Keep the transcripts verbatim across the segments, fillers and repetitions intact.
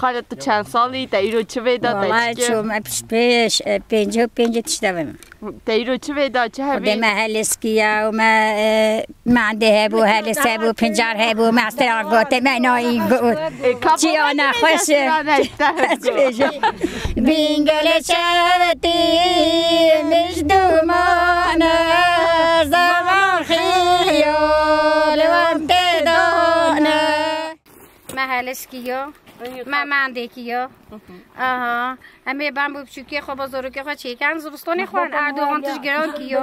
Hale tu çend salî, te îro çi vê da, te Wala çi kir? Çûme pişt pêş, e, pêncî û pêncî tişt de vim. Te îro çi vê da, çi Xwedê hebî? Me heliskiya û me, e, mendê hebû, helis hebû, pincar hebû, me stera gote, me nayî got. E, ka Çi baba ana ne xweş e. Bingele çevetî, mij dumane, zaman xiyal, wem tê dane. Me heliskiyo, me mendêkiyo. Aha. Em ê ban bo biçûkê xwe, bo zorokê xwe çêkin, zivistonê xwe an. Erdogan tişt giran kiyo.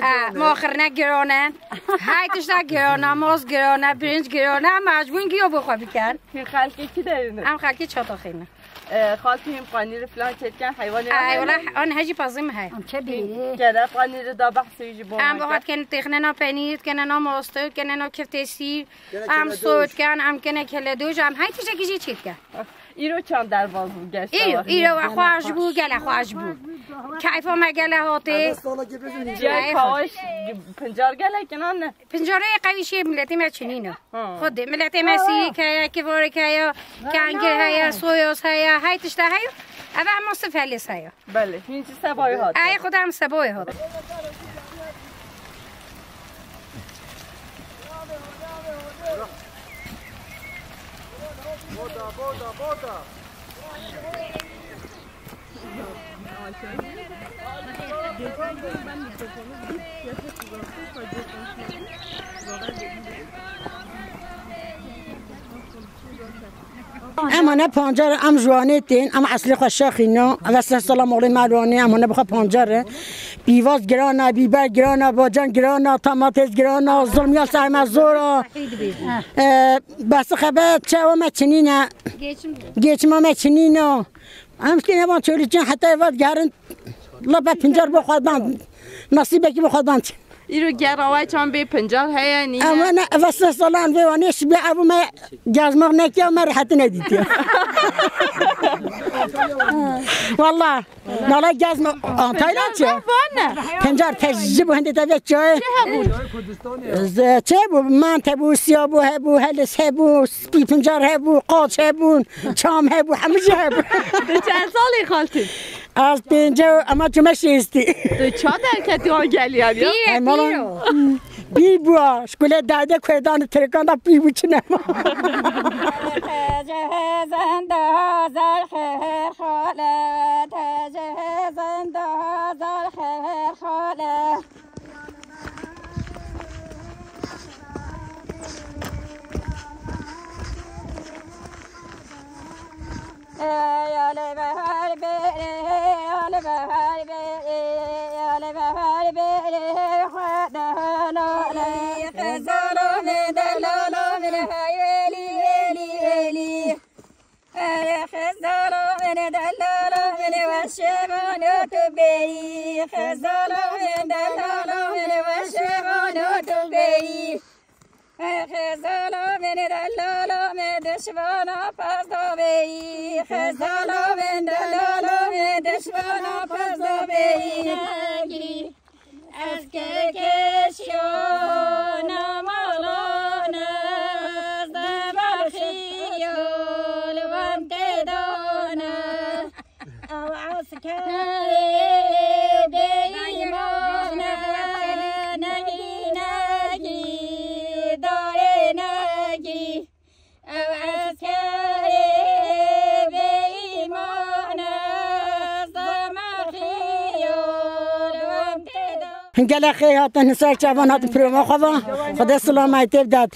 Ha, moxirne giran e. Hey tişta giran e, moz giran e, birinc giran e, em mecbûn giyo bo xwe bikin. Hîn xelkê kî de ne? Em xelkê Çataxê ne. E, xaltî hîn panîr filan çêtken heywanê Ay, wala, an hejî pazim he. Em çe bî? Kere panîrê da behsê ji bo Em me bo kir. Hat ken têxnena penîr, kenena mosto, kenena kiftesî. Em sot ken, em kene kele doj, em hey tiştekî jî çêtken. Îro çand derbaz bû, geşta Îro, îro we xweş bû, gele xweş bû. Keyfa me gele hatê. Ciyayê kawaş, pincar gelek inan ne? Pincarê qewî şê miletê me çinîn e. Ha. Xwedê, miletê me sîk heye, kivarek heye, kengir heye, soyos heye, hey tişte heye. Ev hema sif helis heye. Belê, hîn ji Sebayê hat. Ay, xwedê em Sebayê hat. Em hane pancar, em ji Wanê tên, em eslê xwe şexîno, ev sed sala malê me li Wanê, em hane bi xwe pancar e. Pîvaz giran e, bîber giran e, bacan giran e, tamatês giran e, zilmiya ser me zor e. E, bes xebet çewa me çinîne, geçima me çinîne. Em ştê nevan çolîçin heta eva digerin, lapa pincar bo xwe dan, nasîbekî bo xwe dan. Îro gera we çan bê pincar heye, nîne? Em ne, eve sê salan vê Wanê şibê ev me gezmaq nekiya, me rehetî nedîtiye. Wala, nala gezma Antalya çi? Pincar te ji bo hende te vê çi? Çi hebû? Çi hebû? Mante bû, siya bû, hebû, helis hebû, spî pincar hebû, qaç hebûn, çam hebû, hemû jî hebû. Tu çend salî xaltî? Ez pêncî, ema çûme şêstî. Tu ça derketî an gelî ev ya? Pîr e, Ay, mala pîr o. Pîr bûa. Ji kulê derdê Kurdan û Tirkan da pîr bû çi nema. Tecihizin da zer xêr xale, tecihizin da zer xêr xale. Xezala min, delala min, weşevana tu bêyî. Xezala min, delala min, dişmana pez da bêyî. Xezala min, delala min, dişmana pez da bêyî. Ez kekeşiyana malana, ez dema xiyal wem têdane. Ew eskerê bêîman e, negî, negî, darê negî. Ew eskerê bêîman e, zema xiyal wem têda. Gelek xêr hatin, ser çavan hatin pirova xwe va. Xwedê silametê bidat.